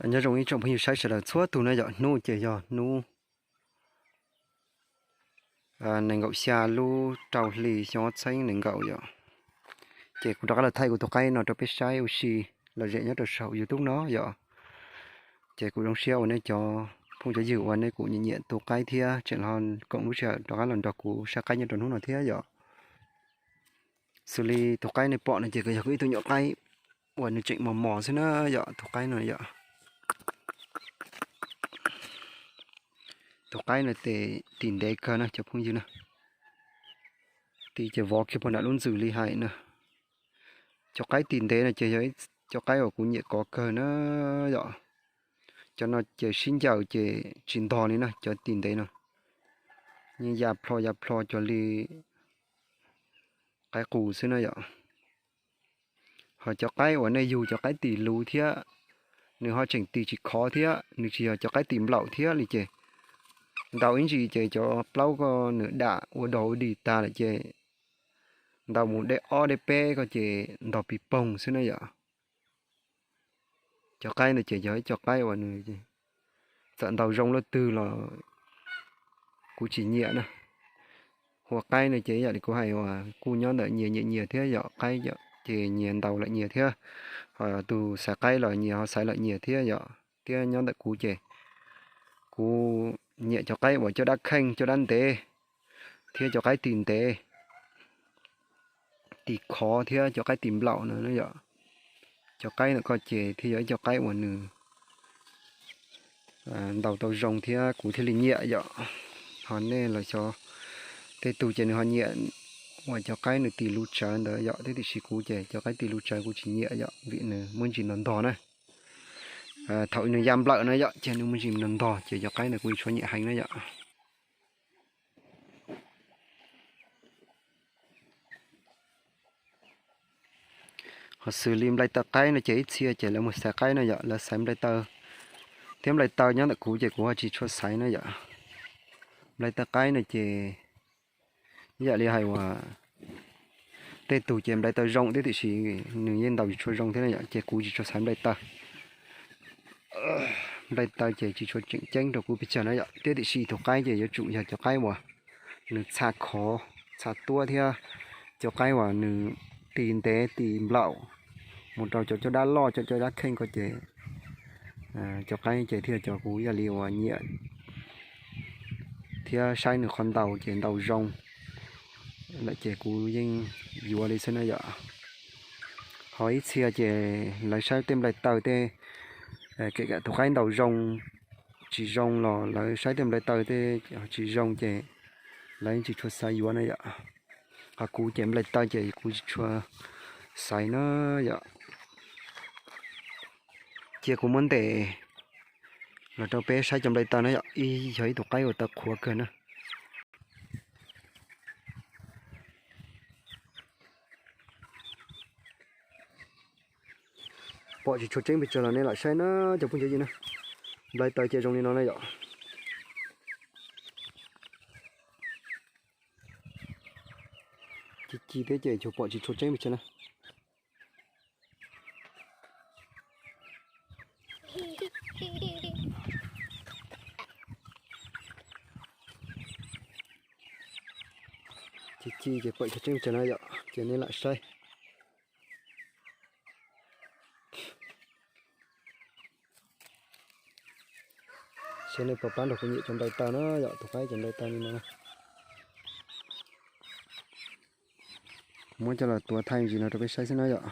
Nyob zoo ib tsoom phooj ywg saib sawv daws txhua tus na yom, hnub ces yog hnub nees nkaum xya lub rau hli xyoo ob txhiab nees nkaum yom. Ces kuv rov qab los thaij kuv tus qaib no rau peb saib ua si lom zem nyob rau saum YouTube no yom. Ces kuv zoo siab uas nej cov phooj cov ywg uas nej kuj nyiam nyiam tus qaib thiab tseem los koom lub sij hawm rov qab los nrog kuv saib qaib nyob rau hnub no thiab yom. Xws li tus qaib nej pom no ces yog kuv ib tug nyuam qaib uas nws tseem mos mos xwb na yom, tus qaib no yom. Tus qaib no ces tis ntev kawg na cov phooj ywg na. Tis ces vov kiag puag nram lub ntxwm li hais na. Cov qaib tis ntev no ces yog cov qaib uas kuv nyiam kov kawg na yom. Cov no ces sib ncaws ces tsis ntog li na, cov tis ntev no. Yeej ya plho ya plho cuag li qaib qus xwb na yom. Ho cov qaib uas nej yug cov qaib tis luv thiab, nws ho tseem tis tsis khov thiab, nws tsis yog cov qaib tis nplaum thiab li ces ntaus ib ntsis ces cov plaub ko nws dam ua dog ua dig tag lawm ces ntaus mus dej ob dej peb ko ces ntog pis poog xwb na yom. Cov qaib no ces yog ib co qaib uas nws txawm ntaus zoo luaj twg los kuv tsis nyiam na. Hu ua qaib no ces ib yam li kuv hais uas kuj nyob ntawm nyias nyiam nyias thiab yom, qaib ces nyias ntaus lawm nyias thiab, ho tus xaiv qaib los nyias ho xaiv lawm nyias thiab yom. Thiab nyob ntawm kuv ces kuv nyiam cov qaib uas caj dab kheej caj dab ntev thiab cov qaib tis ntev, tis khov thiab cov qaib tis nplaum no yom. Cov qaib ntawm ko ces thiaj yog ib co qaib uas nws ntaus tau zoo thiab kuv thiaj li nyiam yom. Ho nej los xyov, tej tug ces nws ho nyiam uas cov qaib nws tis luv tsawv ntawd yom, thiab tiam sis kuv ces cov qaib tis luv tsawv kuv tsis nyiam yom, vim nws muaj ntsis ntog ntog na. Thaum nws ya nplawm na yom ces nws muaj ntsis ntog ntog ces cov qaib ntawd kuv tsis tshua nyiam heev na yom. Ho xws li nplai taw qaib no ces ib txhia ces lawv mus xaiv qaib na yom, lawv xaiv nplai taw thiab nplai taw nyob ntawm kuv ces kuv ho tsis tshua xaiv na yom. Nplai taw qaib no ces ib yam li hais uas tej tug ces nplai taw zoo thiab tiam sis nws yeej ntaus tsis tshua zoo thiab na yom, ces kuv tsis tshua xaiv nplai taw. Nplai taw ces tsis tshua tseem ceeb rau kuv pes tsawg na yom, thiab tiam sis tus qaib ces yuav tsum yog cov qaib uas nws txha khov txha tuab thiab cov qaib uas nws tis ntev tis nplaum mus rau cov caj dab loj cov caj dab kheej ko ces cov qaib ces thiaj cov kuv ib yam li uas nyiam thiab saib nws qhov ntaus ces ntaus zoo lawm ces kuv yeej yuav li xwb na yom. Ho ib txhia ces lawv saib tej nplai taw tej, kem tus qaib ntaus zoo tsis zoo los lawv saib tej nplai taw tej tsis zoo ces lawv yeej tsis tshua xav yuav na yom. Ho kuv ces nplai taw ces kuv tsis tshua xaiv na yom. Cia kuv muab ntes los rau peb saib cov nplai taw na yom, ib yog ib tug qaib uas taw qhuav kawg na. Pom tsis tshua tseeb pes tsawg los nej lam saib na cov phooj cov ywg na. Nplai taw ces zoo li no na yom. Ci ci thiab ces tsuas pom tsis tshua tseeb pes tsawg na. Ci ci ces pom tsis tshua tseeb pes tsawg na yom, ces nej lam saib. Saib nej puas pab nrog kuv nyiam cov nplai taw na yom, tus qaib cov nplai taw li no na. Kuv muab coj los tuav thaij ntsis no rau peb saib xwb na yom.